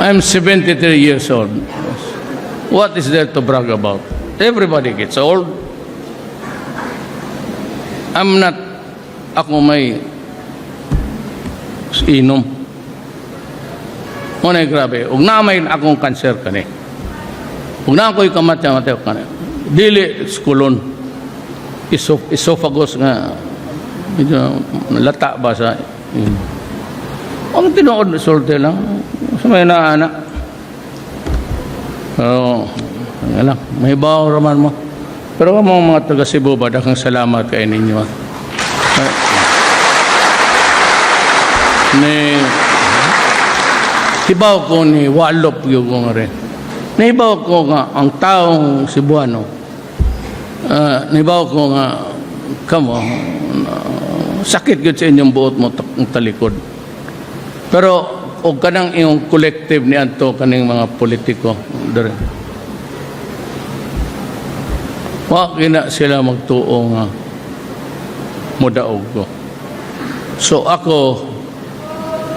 I'm 73 years old. What is there to brag about? Everybody gets old. I'm not, ako may inom. Muna, grabe. Ug naa may akong cancer kani. Ug naa ko'y kamatay kani. Dili colon. Esophagus nga medyo lata ba sa yun. Ang tinuod, sulti lang. Sa may naana. Pero, ano lang, may bawo raman mo. Pero kamo mga taga Cebu ba, daghang salamat kay ninyo, ah. Ay, ni hibaw ko ni walop gyud ko nga rin. Nahibaw ko nga ang taong Cebuano. Nahibaw ko nga kamo sakit gyud sa inyong buot mo talikod. Pero og kanang iyong collective ni adto kaning mga politiko dere. Wa kina sila magtuo nga modaog ko. So ako,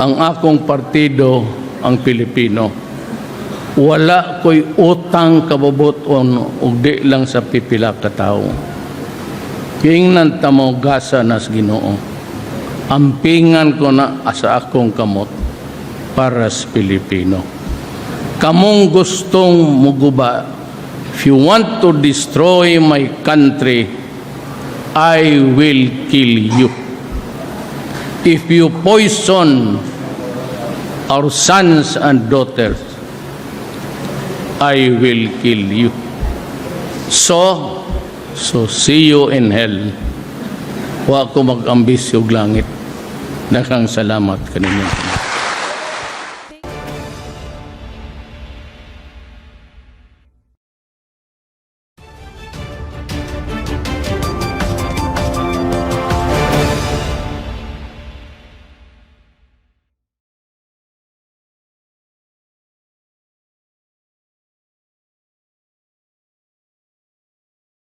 ang akong partido ang Pilipino. Wala ko'y utang kabubut-on ug di lang sa pipila ka tawo. Giingnan ta mo, gasa nas Ginoo. Ampingan ko na sa akong kamot para sa Pilipino. Kamong gustong muguba, if you want to destroy my country, I will kill you. If you poison our sons and daughters, I will kill you. So see you in hell. Wa ko mag-ambisyo og langit. Daghang salamat kaninyo.